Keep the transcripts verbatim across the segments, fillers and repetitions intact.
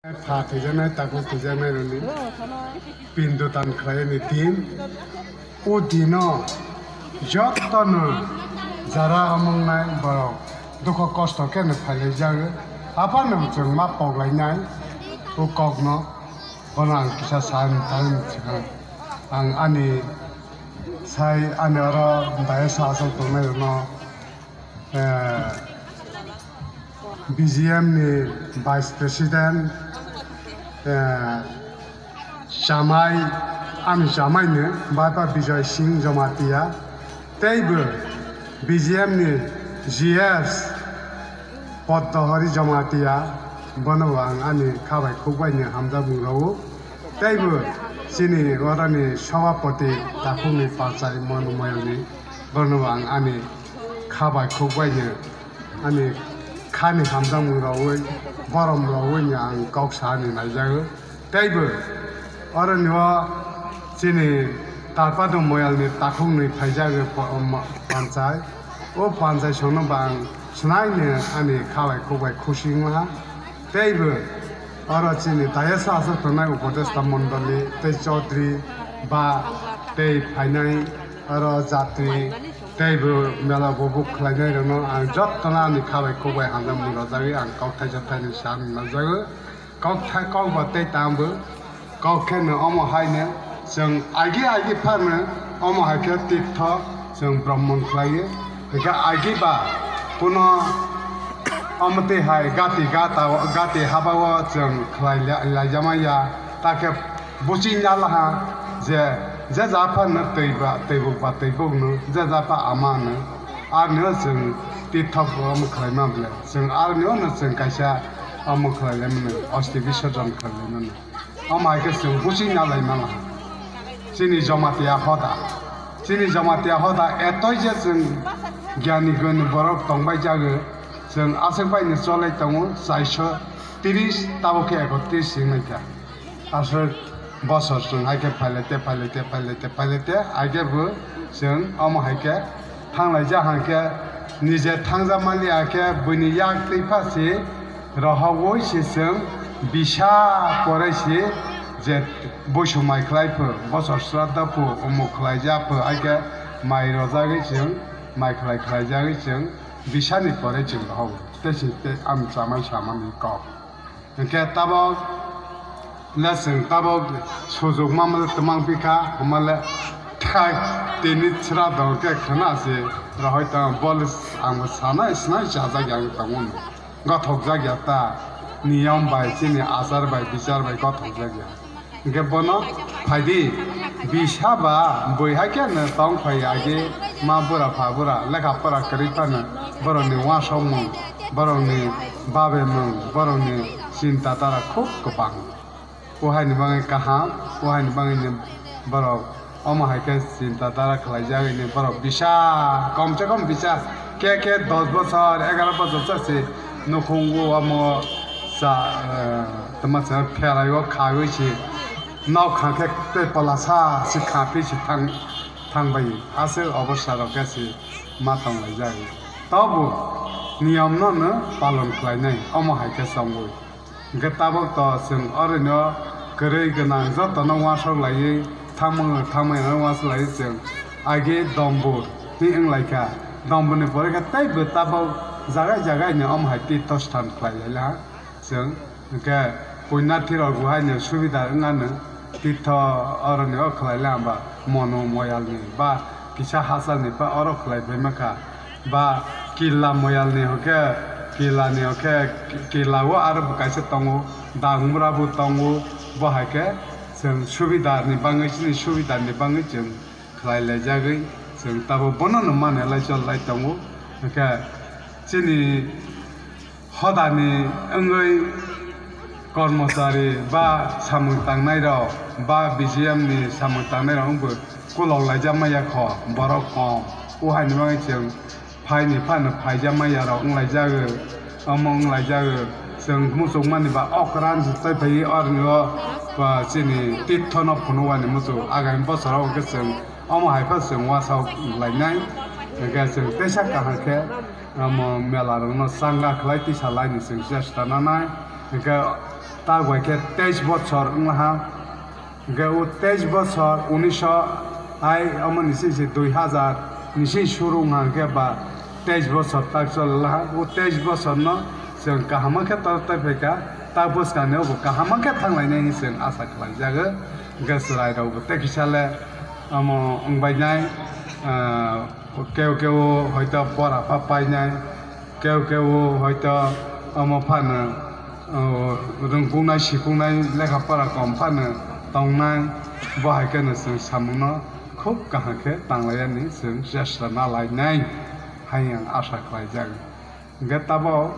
Pha thwijaknai, takhuk thwijaknai rokni pindodan khlaini din. O dino jotono jara omongnai borok dukho kosto khe no phailaijago. Aphano chwng ma poklainai o kokno, bono ang kisa sa ni thani swkang. Ang ani sai ani oro daya sa aswk tongnai rokno, eh, B G M ni Vice President, eh, chamai, ani chamai no Baipa Bijoy Singh Jamatia, teibo B G M ni G S Poddohori Jamatia, bono bo ang ani kha bai khuk bai ni hamjakmung rwo. Teibo chini oroni Sabhapati takhukni Pachai Manu Moyalni, bono bo ang ani kha bai khuk bai no, ani khani hamjakmung rogwi, borom rogwi no ang kok sa ni naijago. Teibo oroni o chini Tarpadu Moyalni takhukni phaijago po-, ma-, Panchai. O Panchai songno bo ang swnaino ani kha bai khuk bai khusi wngha. Teibo oro chini dayasa aswk tongnai upodesta mondoli tei chaudhuri ba tei phainai oro jatri teibo mela upobhog khlainai rokno ang jotono ani kha bai khuk bai hamjakmung rojagwi ang kok thaisa thainwi sa nangjago. Kok thai kok ba tei tangbo. Kok khe no omo hai no chwng agi agi phano omo hai khe tirtho chwng bromon khlai o. Hingkhe agi ba kuno omo twi hai gati gata o, gati haba o chwng khlai lai-, laijama ya. Ta khe buching ya laha je, je ja phano twi ba, twi buk ba twi buk no, je ja pha ama no. Aroni o chwng tirtho omo khlai ma ble. Chwng aroni o no chwng kaisa omo khlai lai mano, osti bisorjon khlai lai mano. Omo hai khe chwng buching ya lai mano. Chini Jamatia hoda. Chini Jamatia hoda etoi je chwng gyani guni borok tongbai jago. Chwng aswk bai no cholai tongo, chairso tris tabuk khe ekotris wng lai kha. Aswk bosor chwng hai khe phailai te, phailai te, phailai te, phailai te, hai khe bo chwng omo hai khe thang lai jak hang khe, nije thang jak man li ya khe buini yak twi pha si rohogwi si chwng bisa porai si je buisong mai khlai pho, bosor sraddha pho, umuk khlai jak pho, hai khe mai rojagwi chwng mai khlai khlai jagwi chwng bisa ni porai chwng rohogo. Tei si tei ang chamai samani kok. Hingkhe tabok le chwng tabok sujuk mamale twmang pikha, hwnmale thai tini sra dong khe khna se rohoi tong bol ang bo sanai snai chajak yang tongo. Gothok jak ya ta niyom bai chini achar bai bichar bai gothok jak ya. Hingke bono phaidi, bisa ba bui hai khe no tong phai agi ma bura pha bura lekha pora kwrwi phano borokni uansukmung, borokni babemung, borokni chinta dara khub kwbang. O haini bagwi kaham, o haini bagwi ni borok omo hai khe chinta dara khlai jagwi ni borok bisa, kom se kom bisa, khe khe dos bochor, egaro bochor se nukhungo omo cha, eh, tama cha pherai o khagwi se. Nok kha khe tei pala sa se kha phi se thang, thang bai. Aswk obosarok khe se ma tong lai jagwi. Tobo niyom no no palon khlai nai, omo hai khe chongwi. Hingke tabok to chwng oroino kwrwi gwnang jotono uansuk laiwi thangmung thangmani uansuk laiwi chwng agi dombur twi wng lai kha. Dombur ni pore khe tei bo tabok jagai jagai ni omo hai twi to stand khlai lai ha. Chwng hingke puinarthi rok bo haino subida wng anw, tirtho oroni o khlai le hamba monu moyal ni ba kisa hachal ni ba oro khlai phaima kha, ba killa moyal ni hwnkhe killa ni hwnkhe killa o aro bo kaisa tongo, dagungra bo tongo, bo hai khe chwng subida ni bangwi chini subida ni bangwi chwng khlai lai jagwi chwng tabuk bono no mani lai chol lai tongo, hwnkhe chini hodani wngwi kormochari ba samung tangnai rok ba B G M ni samung tangnai rok wngbo kolok laijak maya kho borok kom. O haini bagwi chwng phaini phano phaijak maya rok wng laijago, omo wng laijago. Chwng muchung mani ba okran se tei phaiwi oroni o, ba, chini tirtho no phunuk ani muchung agami bosoro hwnkhe chwng omo hai khe chwng uansuk lainai, hwnkhe chwng teisa kaham khe omo mela rokno changa khlai tisa laini chwng chesta nanai, hwnkhe Tak bai khe teis bochor wnglaha. Hwnkhe o teis bochor, unisho hai omo ni sisi dui hazar ni sisi suru wngha hwnkhe ba teis bochor tak cholilaha. O teis bochor no chwng kaham khe tor tei phaikha, tak bwskang ni obo kaham khe thanglainai hinwi chwng asa khlaijago. Hwnkhe chwrai rok bo tei kisa le omo wngbainai, ah, keu keu hoito pora pha painai. Keu keu hoito omo phano, o, rwngkuknai, sikuknai, lekha pora kom phano tongnai, bo hai kheno chwng samungno khub kaham khe tanglaiyani chwng chesta nalainai hai ang asa khlaijak. Hwnkhe tabok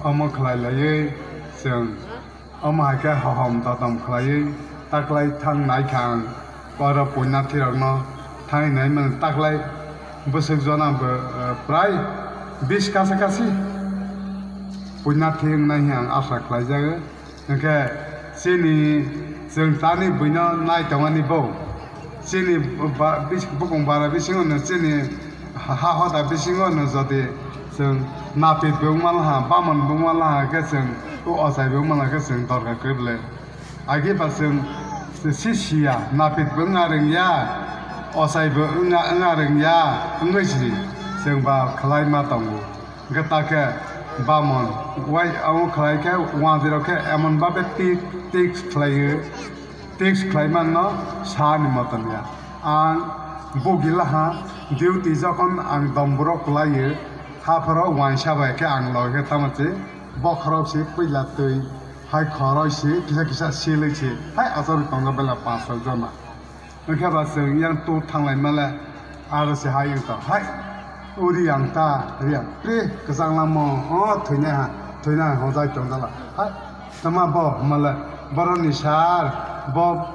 omo khlai laiwi chwng omo hai khe hohom dodom khlaiwi taklai thang nai kha ang. Oro puinyathi rokno thangwi nai mano taklai bwswk jona bo, eh, prai bis kasa kasi puinyathi wngnai hinwi ang asa khlaijago. Hwnkhe chini chwng tani buino nai tongmani bo. Chini ba-, bis-, bukung bara bisingo no chini ha, ha hoda bisingo no jodi chwng napit bo wngma laha, bamon bo wngma laha khe chwng o ochai bo wngma laha khe chwng dorkar kwrwi le. Agi ba chwng si siya, napit bo wngna rwngya, ochai bo wngna, wngna rwngya, wngwi si chwng ba khlai ma tongo. Hwnkhe ta khe bamon, wai amo khlai khe wanjwi rok khe emon babe tik, tik khlaiwi, tik khlai manno sa ni moton ya. Ang bugi laha, duty jokhon ang domboro kwlaiwi, haphoro uaisa bai khe ang logikhe tamo se bokhorok se puila twi, hai khoroi se kisa kisa silwi se, hai aswk tongo bela panch soi jona. Hwnkhe ba chwng yang tu thanglai male, aro se hai wng tong, hai, o Riyang ta, Riyang, pre, kwchang lamo, o thwinai ha, thwinai ha, hojai tong dala, hai, tama bo, male, boroni sar, bo,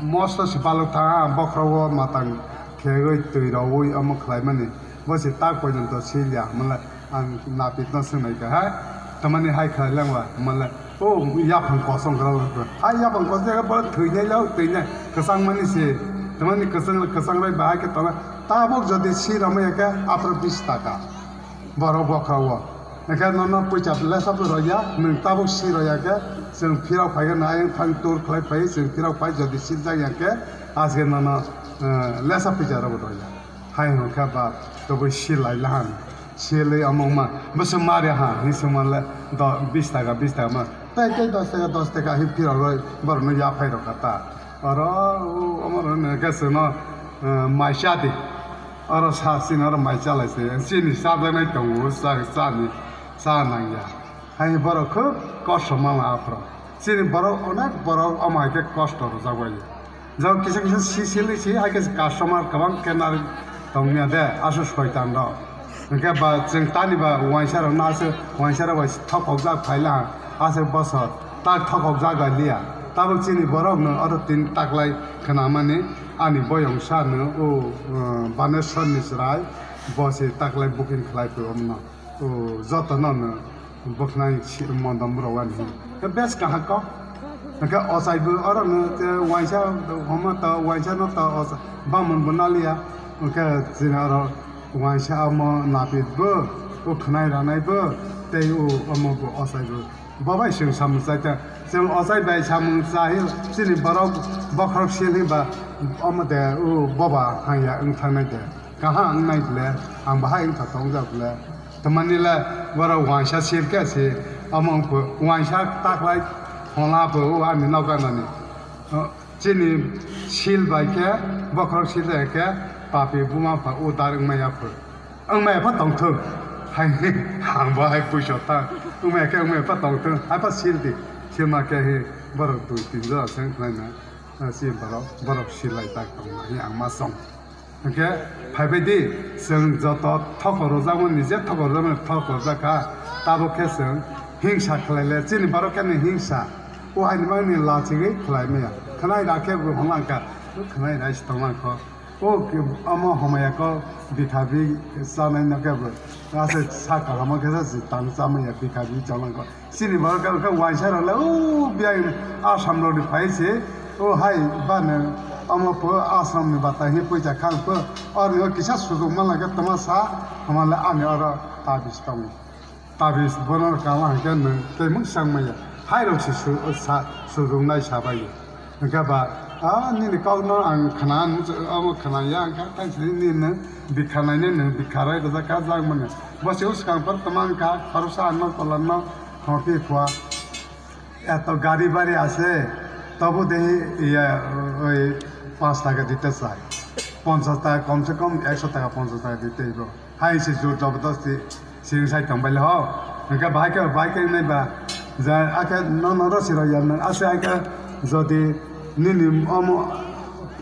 mosto se balok tha, bokhorok o matang khegwi twi rogwi omo khlai mani, bo se tak poito to silya, male, Ang napitno swngnai kha, hai? Tamani hai khlai langla, male, o yaphang kosong kra langkha. Hai yaphang kosong khe borok thwinai lo, thwinai kwchang mani se. Tamani kwchang, kwchang rai bahai khe tongla. Tabuk jodi si ramai khe aphro bis taka. Borok bokhra o. Ekhe nono puisa lesa pho roya, nwng tabuk si roya khe, chwng phirok phai khe na ayang thang tour khlai phai, chwng phirok phai jodi si jak ya khe, asge nono, eh, lesa puisa rok roya. Hai hwn kha ba toboi silai lahan, silai omo wngma bwswk ma rw ha hwnwi swngma le do-, bis taka, bis taka ma, tei tei dos taka, dos taka hin phirok rw borokno yaphai rw kha ta. Oro o-, omo rw hwn khe chwngno, eh, mai cha di, oro sa chini oro mai cha lai se, chini chajaknai tongo, cha, chani, cha nang ya. Hai borok khub kosto mano aphro. Chini borok onek borok omo hai khe kosto rwjak bai. Jok kisa kisa si silwi si hai khe customer kwbang khe narwk tongya de aswk soitan rok. Hwnkhe ba chwng tani ba uaisa rok no aswk uaisa rok bai thokok jak phai laha aswk bosor tak thokok jak bai liya. Tabuk chini borok no oro tin taklai khwnamani ani boyong sa no o, uh, Baneswar ni chwrai bo se taklai booking khlai phuru omo no. O joto no no. Bwkhnai si-, mondom rok ani. Khe bes kaham kok. Hwnkhe ochai bo oro no te uaisa homa to, uaisa no to ocha-, bamon bo naliya. Hwnkhe chini oro uaisa omo napit bo, o khwnai ranai bo, tei o omo bo ochai bo. Bo bai chwng samung chai ta. Chwng ochai bai samung chai chini borok bokhorok sil hinba omo de o boba hangya wng thangnai de. Kaham wngnai ble, ang bahai wngkha tongjak ble. Tamani le borok uaisa sil khe se, omo wngkha uaisa taklai hwnla pho o ani nogo nani. O, chini sil bai khe, bokhorok sil bai khe, papi buma pha udar wngmaya pho. Wngmaya pho tongthok. Hai, ang bahai puisa ta. Wngmaya khe wngmaya pho tongthok. Hai pho sil di. Sil ma khe he, borok dui tin jora se wngkhlaina. Si borok, borok silai tak tongma hi ang ma song. Hwnkhe phaibai di, chwng joto thokor rwjakmani, je thokor rwjakmani thokor rwjak kha, tabuk khe chwng hingsa khlai le, chini borok khe ni hingsa, o haini bagwi ni lachigwi khlai maya. Khwnai da khe bo hwnlang kha, khwnai da se tonglang kho. O khe omo homaya kho bithabi chanai no khe bo, aswk sa kaham khe se tang cha maya bithabi chonglang kho. Chini borok khe, khe uaisa rok le, o, biyang Assam rok ni phai se, o, hai, bano, omo pho Assam ni bata hi poisa khang pho, oro ni o kisa sujuk man lai khe toma sa, toma le ani oro tabis tongo. Tabis bono kala hai khe nwng tei mung sang maya. Hai rok se su-, sa-, sujungnai sabai. Hwnkhe ba, a, nini kokno ang khna, omo khna ya, hwnkhe tang sini nini nwng bikha nainai nwng bikha roi rwjak kha jak mani. Bo se swkang phar tongma wngkha, khoroksa ano tola no thongpi khua. Eto gari bari ase, tobo de iya, oi, panch taka dite sai. Ponchas taka, kom se kom ekso taka, ponchas taka dite bo. Hai se jor jabardasti sing sai tong baile ho. Hwnkhe bahai khe, bahai khe nai ba. Ja, akhe no, no, ro siro ya nwng. Ase akhe jodi nini omo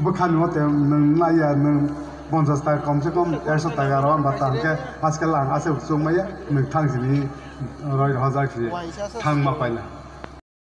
bwkhani mote nwng nai ya nwng ponchas taka, kom se kom ekso taka ro ba ta hwnkhe aske lang ase chuk maya nwng thang sini roi hojak si thang ma paina.